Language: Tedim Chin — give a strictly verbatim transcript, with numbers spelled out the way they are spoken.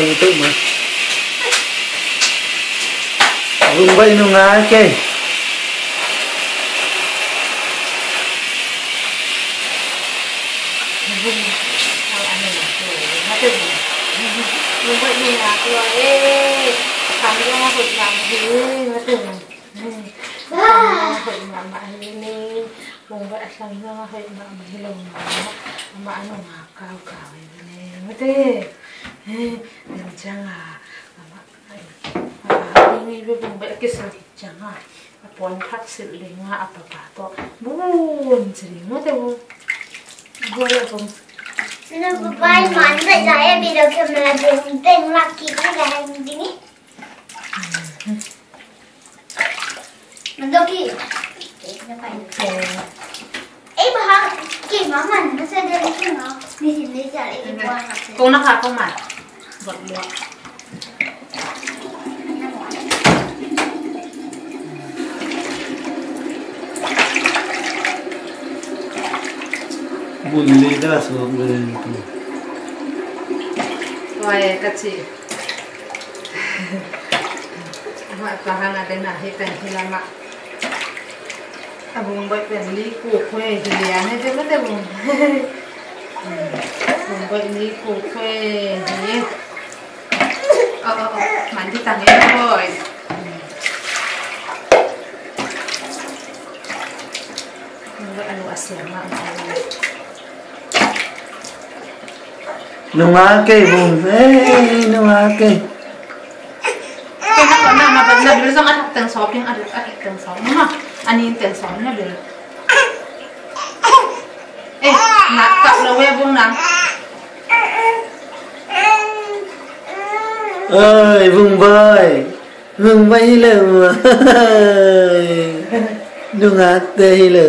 Tuk ma. Vung baih nunga kei. Vung baih nunga kei. Hoih mahmah hi ni. Vung baih a sang zong a hoih mahmah hi lo mahmah. Amah a nungak kaukau hi ni. Mate. Nin ciang a amah a ngi bia vung baih a kisil ciang a a puan thak silh ding a a papa tawh bun ci ding mate. Vung baih a vung. Ina papa in man baih za e video camera ding ding lak kik ni la hang ding ni. Doki. Ei, bahang. Ki, mama, na sa dia ni ki ma. Ni sin ni sa, eh, buah. Kung na ka kung ma. Buat buat. Bun li da su. Wai ka ci. Amah pa hang a den a hi pen hi lamah. A vung baih pen li kuk hue hi lian he te mate vung. Vung baih li kuk hue hi. Oh, oh, oh. Man di tang e boy. Vung baih a lu a siam mah mah. Nunga kei vung. Hey, nunga kei. Kei na kona na na bil zong a thak teng sawp ding, a thak teng sawp. Mama, a nin teng sawp na bil. Eh, na kap lo we vung na. Oi, vung baih. Vung baih hi lo. Nungak te hi lo.